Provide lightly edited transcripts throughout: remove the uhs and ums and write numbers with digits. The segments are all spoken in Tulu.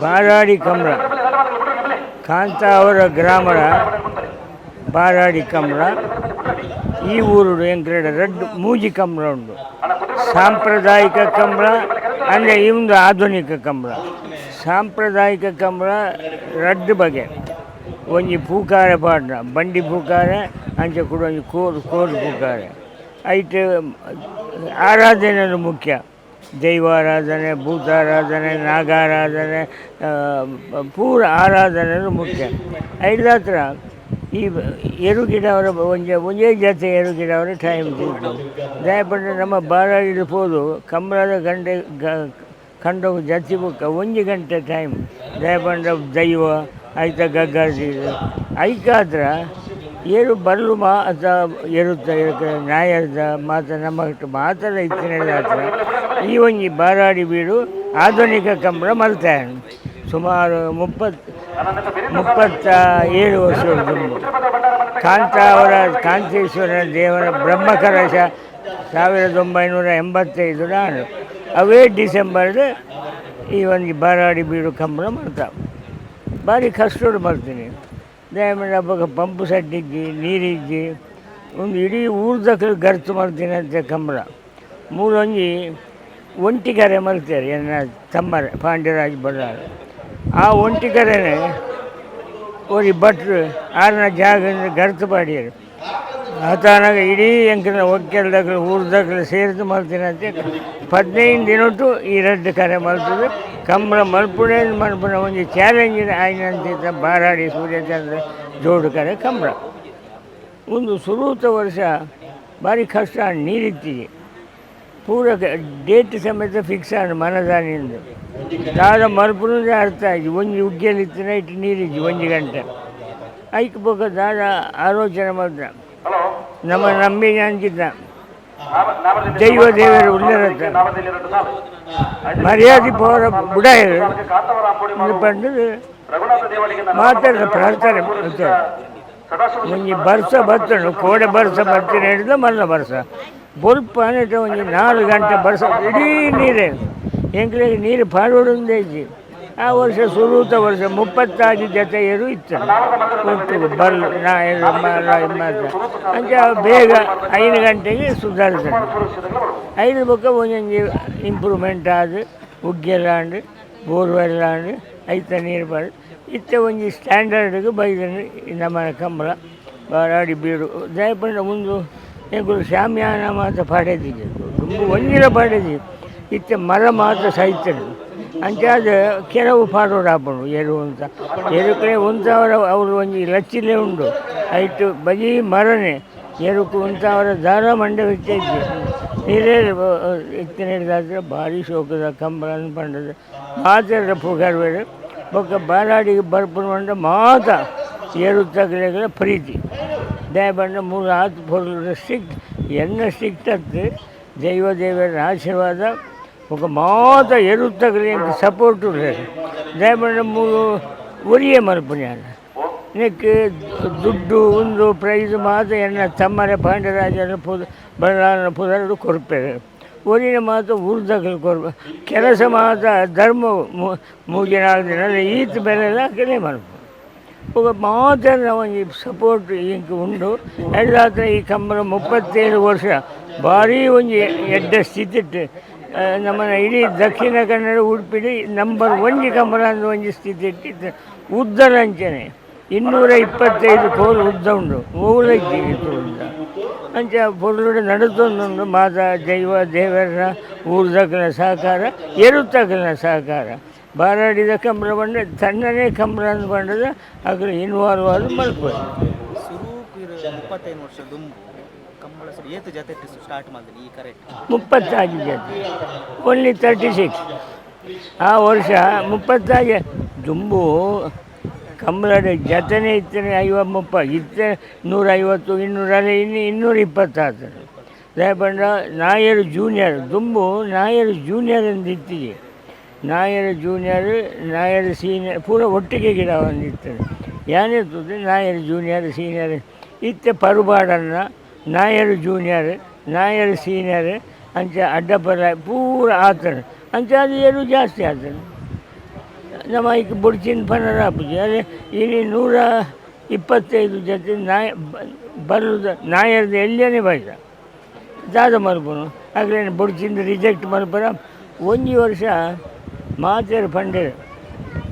Baradi Kambala, Kantavara ಗ್ರಾಮದ ಬಾರಾಡಿ ಕಂಬಳ. ಈ ಊರುಡು ಎಂಕ್ಲೆಡ ರಡ್ಡ್ ಮೂಜಿ ಕಂಬಳ ಉಂಡು. ಸಾಂಪ್ರದಾಯಿಕ ಕಂಬಳ ಅಂದರೆ ಈ ಒಂದು ಆಧುನಿಕ ಕಂಬಳ. ಸಾಂಪ್ರದಾಯಿಕ ಕಂಬಳ ರಡ್ಡ್ ಬಗೆ. ಒಂಜಿ ಪೂಕಾರ ಪಾಡ್ನ ಬಂಡಿ ಪೂಕಾರ, ಅಂಚ ಕೂಡ ಒಂಜಿ ಕೋರು ಕೋರು ಪೂಕಾರ. ಐಟ್ ಆರಾಧನೆ ಮುಖ್ಯ. ದೈವಾರಾಧನೆ, ಭೂತಾರಾಧನೆ, ನಾಗಾರಾಧನೆ, ಪೂರ ಆರಾಧನೆ ಮುಖ್ಯ. ಐದಾತ್ರ ಈ ಎರು ಗಿಡವರ ಒಂಜಿ ಒಂಜೇ ಜತೆ ಎರು ಗಿಡವರ ಟೈಮ್ ತಿಂತು. ದಾಯೆ ನಮ್ಮ ಬಾರಾಡಿಡ್ ಪೋದು ಕಂಬಳದ ಗಂಟೆ ಕಂಡೋಗು ಜತ್ತಿ ಬೊಕ್ಕ 1 ಗಂಟೆ ಟೈಮ್. ದಾಯೆ ಪಂಡ ದೈವ ಐತ ಗಗ್ಗರ ಐಕಾದ್ರ ಏರು ಬರ್ಲು ಮಾತ ಎರುತ್ತ ನಾಯರ್ದ ಮಾತ ನಮ್ಮ ಮಾತೆಲ್ಲ ಇತ್ತಿನ. ಈ ಒಂಜಿ ಬಾರಾಡಿ ಬೀಡು ಆಧುನಿಕ ಕಂಬಳ ಮಲ್ತಾಯನ್ ಸುಮಾರು 37 ವರ್ಷ ದುಂಬು. ಕಾಂತಾವರ ಕಾಂತೇಶ್ವರ ದೇವರ ಬ್ರಹ್ಮಕಲಶ 1985. ನಾನು ಅವೇ ಡಿಸೆಂಬರ್ಡ್ ಈ ಒಂಜಿ ಬಾರಾಡಿ ಬೀಡು ಕಂಬಳ ಮಲ್ತ. ಭಾರಿ ಕಷ್ಟೊಡು ಮಲ್ತೀನಿ. ದಾಯೆ ಅಪಗ ಪಂಪ್ ಸೆಟ್ ಇಜ್ಜಿ, ನೀರಿಜ್ಜಿ. ಒಂದು ಇಡೀ ಊರ್ದಕ್ಲು ಗರ್ತು ಮಲ್ತಿನಂತೆ ಕಂಬಳ. ಮೂಲೊಂಜಿ ಒಂಟಿಕರೆ ಮಲ್ತೇರು ಎನ್ನ ತಮ್ಮರೆ ಪಾಂಡ್ಯರಾಜ್ ಬಳ್ಳಾರ್. ಆ ಒಂಟಿಕರೆನೆ ಒರಿ ಭಟ್ರು ಆರ್ನ ಜಾಗ ಗರ್ತು ಪಾಡಿಯರು. ಆತನಾಗ ಇಡೀ ಎಂಕಲ್ನ ಒಕ್ಕೆಲ್ದಕ್ಲು, ಊರ್ದಕ್ಲು ಸೇರ್ದು ಮಲ್ತಿನಂತೆ. 15 ದಿನೊಟು ಈ ರಡ್ಡ್ ಕರೆ ಮಲ್ತುದು ಕಂಬಳ ಮಲ್ಪುಣೆ ಮಲ್ಪುನ ಒಂಜಿ ಚಾಲೆಂಜ್ ಆಯಿನಂತೆ ಬಾರಾಡಿ ಸೂರ್ಯಚಂದ್ರ ಜೋಡು ಕರೆ ಕಂಬಳ. ಒಂದು ಸುರೂತ ವರ್ಷ ಭಾರಿ ಕಷ್ಟ. ನೀರಿತ್ತಿಗೆ ಪೂರ ಡೇಟ್ ಸಮೇತ ಫಿಕ್ಸ್ ಆಂಡ್ ಮನದಾನಿಂದ. ದಾದ ಮಲ್ಪುನದೇ ಅರ್ಥ ಆಯ್ತು. ಒಂಜಿ ಉಗ್ಗೆಲ್ ಇತ್ತಿನ ಇಟ್ಟು ನೀರಿಜ್ಜಿ 1 ಗಂಟೆ. ಐಕ್ ಬೊಕ ದಾದ ಆಲೋಚನೆ ಮಲ್ತ ನಮ್ಮ ನಂಬಿಕೆ ಅಂಚಿದ್ದ ದೈವ ದೇವರು ಉಳ್ಳರತ್ತ ಮರ್ಯಾದೆ ಪೋರ ಬುಡಾಯರು ಪಂಡುದು ಮಾತಾಡ ಪ್ರಾರ್ಥನೆ ಮಾಡ್ತಾರೆ. ಒಂಜಿ ಬರ್ಸ ಬತ್ತುಂಡು, ಕೋಡೆ ಬರ್ಸ ಬರ್ತೀನಿ ಹಿಡಿದ ಮಲ್ಲ ಬರ್ಸ ಬೊಲ್ಪ ಅನಿಟ. ಒಂಜಿ 4 ಗಂಟೆ ಬರ್ಸ, ಇಡೀ ನೀರೇ. ಎಂಕ್ಲೆಗ್ ನೀರು ಪಾಡೋಡೊಂದೇ ಇಜ್ಜಿ. ಆ ವರ್ಷ, ಸುರೂತ ವರ್ಷ 36 ಜೊತೆ ಎರು ಇತ್ತು ಒಟ್ಟು ಬರ್ಲು ನಾ ಮಾತ್ರ. ಅಂಚ ಬೇಗ 5 ಗಂಟೆಗೆ ಸುಧಾರಿಸ್ತದೆ. ಐದು ಬೊಕ್ಕ ಒಂಜೊಂಜಿ ಇಂಪ್ರೂವ್ಮೆಂಟ್ ಆದ್ ಉಗ್ಗೆಲ್ ಆಂಡ್, ಬೋರ್ವೆಲ್ ಆಂಡ್, ಐತ ನೀರು ಪಾಡ್ ಇತ್ತೆ ಒಂಜಿ ಸ್ಟ್ಯಾಂಡರ್ಡ್ಗೆ ಬೈದೆಂಡ್ ನಮ್ಮ ಕಂಬಳ ಬಾರಾಡಿ ಬೀಡು. ದಾಯೆ ಪಂಡ ಉಂದು ಎಂಕುಲು ಶಾಮಿಯಾನ ಮಾತ ಪಾಡೇದಿಜಿ, ದುಂಬು ಒಂಜಿಲ ಪಾಡೇದಿ. ಇತ್ತೆ ಮರ ಮಾತ ಸೈತಂಡು. ಅಂಚಾದ್ ಕೆಲವು ಪಾಡೋಡು ಎರು ಅಂತ ಎರುಕಡೆ ಉಂತಾವರ ಅವರು ಒಂಜಿ ಲಚ್ಚಿಲೆ ಉಂಡು. ಐಟ್ ಬಜೀ ಮರನೆ. ಎರುಕು ಉಂತಾವರ ದಾರ ಮಂಡೆ ಬೆಚ್ಚ ಇಜ್ಜಿ. ನೀರೇ ಇತ್ತಿನ ಹಿಡ್ದಾದ್ರೆ ಭಾರಿ ಶೋಕದ ಕಂಬಳ ಪಂಡದು ಮಾತೆರ್ಲ ಪುಗರ್ವೆರ್. ಬೊಕ್ಕ ಬಾರಾಡಿಗೆ ಬರ್ಪುನ ಪಂಡ ಮಾತ ಎರುತ್ತಕ್ಲೆಗ್ಲ ಪ್ರೀತಿ. ದಾಯೆ ಪಂಡ ಮೂಲು ಆತ್ ಪೊರ್ಲು ಸ್ಟ್ರಿಕ್ಟ್ ಎನ್ನ ಸ್ಟ್ರಿಕ್ಟ್ ಅತ್ತ್, ದೈವ ದೇವರ ಆಶೀರ್ವಾದ. ಬೊಕ್ಕ ಮಾತ ಎರುತ್ತಕ್ಲೆ ಎಂಕ್ ಸಪೋರ್ಟ್ ಉಲ್ಲೆರ್. ದಾಯೆ ಪಂಡ ಮೂಲು ಒರಿಯೆ ಮಲ್ಪುನಿ ಯಾನ್. ನೆಕ್ಕ್ ದುಡ್ಡು ಉಂದು ಪ್ರೈಸ್ ಮಾತ ಎನ್ನ ತಮ್ಮರೆ ಪಾಂಡ್ಯರಾಜನ ಪುದ ಬಳ್ಳಾರನ ಪುದರ್ಡ್ ಕೊರ್ಪೆರ್. ಒರಿನ ಮಾತ ಊರ್ದಕ್ಲು ಕೊರ್ಪ. ಕೆಲಸ ಮಾತ ಧರ್ಮ 3 4 ದಿನ ಈತ್ ಬೆಲೆಲ ಅಕಲೆ ಮಲ್ಪು. ಬೊಕ ಮಾತೆರ್ನ ಒಂಜಿ ಸಪೋರ್ಟ್ ಎಂಕ್ ಉಂಡು. ಐಡ್ದಾತ್ರ ಈ ಕಂಬಳ 37 ವರ್ಷ ಭಾರಿ ಒಂಜಿ ಎಡ್ಡೆ ಸ್ಥಿತಿಟ್ ನಮ್ಮನ ಇಡೀ ದಕ್ಷಿಣ ಕನ್ನಡ, ಉಡುಪಿಡ್ ನಂಬರ್ ಒಂಜಿ ಕಂಬಳ ಅಂದ್ ಒಂಜಿ ಸ್ಥಿತಿ ಇತ್ತು. ಉದ್ದಲ ಅಂಚನೆ 225 ಕೋಲು ಉದ್ದ ಉಂಡು. ಓವುಲ ಇಜ್ಜಿ ಈತ್ ಉದ್ದ. ಅಂಚ ಪೊರ್ಲುಡು ನಡತೊಂದುಂಡು. ಮಾತ ದೈವ ದೇವರ, ಊರ್ದಕ್ಲೆನ ಸಹಕಾರ, ಎರುತ್ತಕ್ಲೆನ ಸಹಕಾರ. ಬಾರಾಡಿದ ಕಂಬಳ ಪಂಡ ತನ್ನನೇ ಕಂಬಳ ಅಂದ್ ಪಂಡದ ಅಕುಲು ಇನ್ವಾಲ್ವ್ ಆದ್ ಮಲ್ಪುವೆರ್. ಸುರೂಕು 35 ವರ್ಷ ದುಂಬು ಕಂಬಳ ಸರ್ ಏತ್ ಜತೆ ಸ್ಟಾರ್ಟ್ ಮಾಡಿದ್ರಿ ಈ ಕರೆಕ್ಟ್? 36 ಜತೆ, ಓನ್ಲಿ 36. ಆ ವರ್ಷ 36. ದುಂಬು ಕಂಬಳದ ಜತೆನೇ ಇತ್ತನೆ ಐವ ಮುಪ್ಪ ಇತ್ತೆ 150, 200 ಅಲ್ಲ, ಇನ್ನು 220 ಆತದೆ. ದಾಯೆ ಪಂಡ ನಾಯರ್ ಜೂನಿಯರ್, ದುಂಬು ನಾಯರ್ ಜೂನಿಯರ್ ಎಂದು ಇತ್ತಿಗೆ. ನಾಯರ್ ಜೂನಿಯರ್, ನಾಯರ್ ಸೀನಿಯರ್ ಪೂರ ಒಟ್ಟಿಗೆ ಗಿಡ ಒಂದಿತ್ತದೆ. ಯಾನೇ ತೂದು ನಾಯರ್ ಜೂನಿಯರ್, ಸೀನಿಯರ್. ಇತ್ತೆ ಪರುಬಾಡನ್ನ ನಾಯರ್ ಜೂನಿಯರ್, ನಾಯರ್ ಸೀನಿಯರ್ ಅಂಚ ಅಡ್ಡಪರ ಪೂರ ಆತದೆ. ಅಂಚ ಅದು ಎರು ಜಾಸ್ತಿ ಆತದೆ. ನಮ್ಮ ಐಕ್ ಬೊಡ್ಚಿನ ಪನರ ಆಪುಜಿ. ಅದೇ ಇನಿ 125 ಜೊತೆ ನಾಯ ಬರುದ ನಾಯರ್ದ ಎಲ್ಲಿಯೇ ಬೈದ ದಾದ ಮಲ್ಪುನು ಅಕ್ಲೆನ ಬೊಡ್ಚಿಂದ ರಿಜೆಕ್ಟ್ ಮಲ್ಪರ. ಒಂಜಿ ವರ್ಷ ಮಾತೆರ್ ಪಂಡೆರ್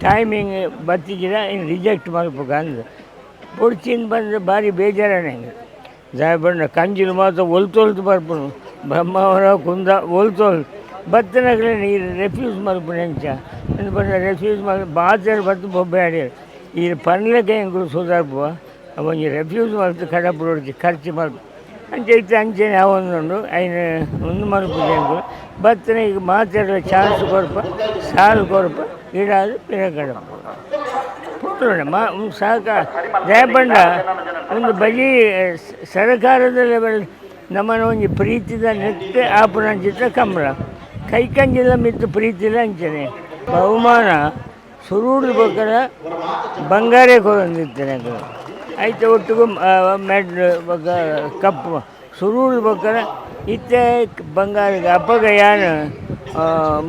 ಟೈಮಿಂಗ್ ಬತ್ತಿಜಿಡ ಇನ್ ರಿಜೆಕ್ಟ್ ಮಲ್ಪುಗ ಅಂದ್. ಬೊಡ್ಚಿಂದ ಬಂದು ಭಾರಿ ಬೇಜಾರಾನೆ ಎಂಕ್. ದಾಯೆ ಪಂಡ ಕಂಜಿಲು ಮಾತ ಒಲ್ತು ಒಲ್ತು ಬರ್ಪುನು, ಬ್ರಹ್ಮಾವರ ಕುಂದ ಒಲ್ತು ಒಲ್ತು ಬತ್ತಿನಕ್ಲೆನ ಈ ರೆಫ್ಯೂಸ್ ಮಲ್ಪುನ ಎಂಚ ಅಂದ್ ಪಂಡ ರೆಫ್ಯೂಸ್ ಮಲ್ ಮಾತೆರ್ ಬತ್ತು ಬೊಬ್ಬೆ ಆಡ್ಯೆರ್. ಈ ಪನ್ಲೆಕ ಎಂಕುಲು ಸುದಾರ್ಪುವ, ಒಂಜಿ ರೆಫ್ಯೂಸ್ ಮಲ್ತ್ ಕಡಪುಡೊಡ್ಚಿ ಖರ್ಚು ಮಲ್ಪು ಅಂಚ ಇತ್ತೆ ಅಂಚೆನೆ ಆವೊಂದುಂಡು. ಐನ್ ಉಂದು ಮಲ್ಪುಜಿ ಎಂಕುಲು. ಬತ್ತಿನ ಈಗ ಮಾತೆರ್ಲ ಚಾನ್ಸ್ ಕೊರ್ಪ, ಸಾಲ್ ಕೊರ್ಪ, ಇಡಾದ್ ಪಿರ ಕಡಪುಡು ಪುಟ್ಟುಂಡು ಮಾ ಸಾಕ. ದಾಯೆ ಪಂಡ ಒಂದು ಬಜಿ ಸರಕಾರದ ಲೆವೆಲ್ ನಮ್ಮನ ಒಂಜಿ ಪ್ರೀತಿದ ನೆತ್ತೆ ಆಪುನಂಚಿತ್ತ ಕಂಬಳ ಕೈಕಂಜಿದ ಮಿತ್ತು ಪ್ರೀತಿದ ಅಂಚನೆ ಬಹುಮಾನ ಸುರೂಡು ಬೊಕ್ಕದ ಬಂಗಾರೇ ಕೊರೊಂದಿತ್ತೇನೆ ಎಂಕುಲು. ಐತ ಒಟ್ಟುಗು ಮೆಡ್ಲ್ ಬೊಕ್ಕ ಕಪ್ಪು ಸುರೂಡು ಬೊಕ್ಕದ. ಇತ್ತೆ ಬಂಗಾರ ಅಪಗ ಯಾನ್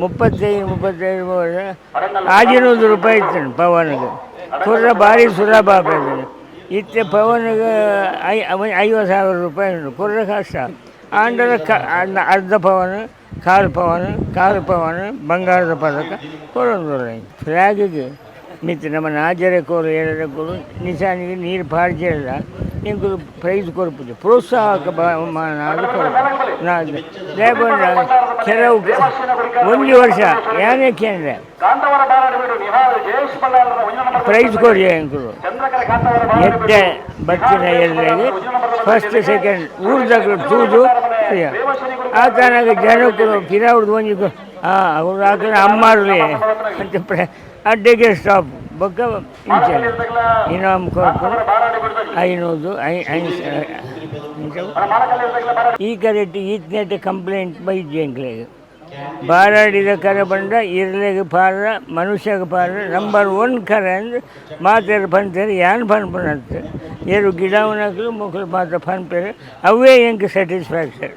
35 35 65 ರೂಪಾಯಿ ಇತ್ತು ಪವನ್ಗೆ. ಕುರ್ರ ಭಾರಿ ಸುಲಭ ಆಪುಂಡು. ಇತ್ತೆ ಪವನ್ಗೆ 50,000 ರೂಪಾಯಿ ಉಂಟು. ಕುರ್ರ ಕಷ್ಟ ಆಂಡಲ ಅರ್ಧ ಪವನ್, ಕಾಲು ಪವನ್, ಕಾಲು ಪವನ್ ಬಂಗಾರದ ಪದಕ ಕೊರೊಂದುಲ್ಲ. ಫ್ಲ್ಯಾಗಿಗೆ ಮಿತ್ತ್ ನಮ್ಮ ನಾಜರೆ ಕೋರು ಏಳರೆ ಕೋರು ನಿಶಾನಿಗೆ ನೀರು ಪಾಡ್ಜೆರ್ಡ ಎಂಕುಲು ಪ್ರೈಸ್ ಕೊರ್ಪುಜಿ, ಪ್ರೋತ್ಸಾಹಕ ಕೊರ್ಪು. ದಾಯೆ ಪಂಡ ಕೆಲವು ಒಂಜಿ ವರ್ಷ ಯಾನೇ ಕೇಂದ್ರ ಪ್ರೈಸ್ ಕೊಡಿ ಎಂಕುಲು ಎಡ್ಡೆ ಬತ್ತಿನ ಎಲ್ಲರಿಗೆ ಫಸ್ಟ್ ಸೆಕೆಂಡ್ ಊರ್ದಕ್ಲು ತೂದು ಆತನಾಗ ಜನಕ್ಕೂ ಪಿರಾವುಡ್ದು ಒಂಜಿ ಅವ್ರು ಆಕಡೆ ಅಮ್ಮಾರ್ಲಿ ಅಂತ ಅಡ್ಡೆಗೆ ಸ್ಟಾಪ್. ಬೊಕ್ಕ ಇಂಚ ಇನಾಮ್ ಕೊರ್ಪುನು 500 I ಐನ್ ಈ ಕರೆಕ್ಟ್ ಈತ್ನೇಟ ಕಂಪ್ಲೇಂಟ್ ಬೈದ್ಯ ಎಂಕ್ಲೆಗ್. ಬಾರಾಡಿದ ಕರೆ ಬಂಡ ಇರ್ಲೆಗ್ ಪಾರ ಮನುಷ್ಯಗ್ ಪಾರ ನಂಬರ್ 1 ಕರೆ ಅಂದ್ ಮಾತೆರ್ ಪನ್ಪೆರ್. ಯಾನ್ ಪನ್ಪುನತ್ ಏರು ಗಿಡವನಕ್ಲು ಮೊಕುಲು ಮಾತ ಪನ್ಪೆರ್. ಅವೇ ಎಂಕ್ ಸ್ಯಾಟಿಸ್ಫ್ಯಾಕ್ಷನ್.